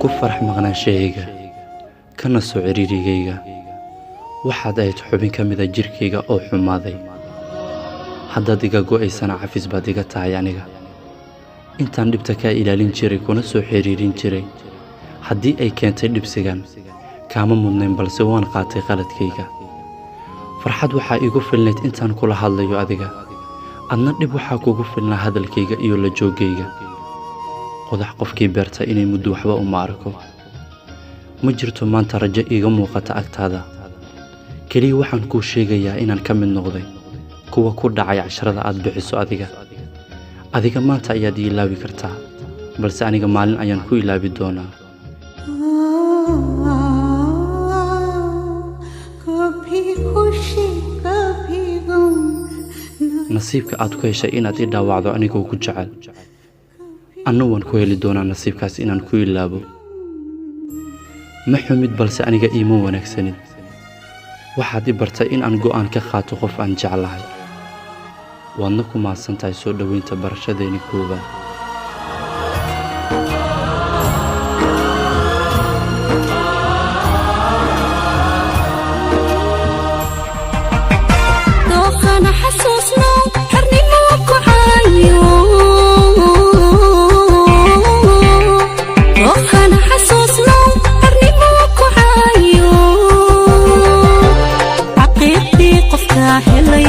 Ku farax maqnaanshahayga, kana soo ciriirigayga. Waxaad ahayd xubin ka mida jirkayga oo xumaaday. Haddaad iga go'aysana, cafis baad iga tahay aniga. Intaan dhibta kaa ilaalin jiray kuna soo xiriirin jiray, haddii ay keentay dhibsigan, kaama mudnayn, balse waan qaatay qaladkayga. Farxad waxaa iigu filnayd intaan kula hadlayo adiga, adna dhib waxaa kugu filnaa hadalkayga iyo la jooggayga. Qodax qofkii beerta inay muddo waxba uma arko. Ma jirto maanta rajo iiga muuqata agtaada. Keliya waxaan kuu sheegayaa inaan ka mid noqday kuwa ku dhacay casharada aad bixiso adiga. Adiga maanta ayaad ii ilaawi kartaa, balse aniga maalin ayaan ku ilaabi doonaa. कभी खुशी, कभी गम। Nasiibka aad ku heshay inaad ii dhaawacdo anigoo ku jecel, anna waan ku heli doonaa nasiibkaas inaan ku ilaabo. Ma xumid, balse aniga iima wanaagsanid. Waxaad i bartay in aan go'aan ka qaato qof aan jeclahay. Waadna ku mahadsan tahay soo dhoweynta barashadeeni koowaad. Dookhana xasuusno, xornimo ku caayo. Dookhana xasuusno, xornimo ku caayo. Xaqiiqdii qofka helay.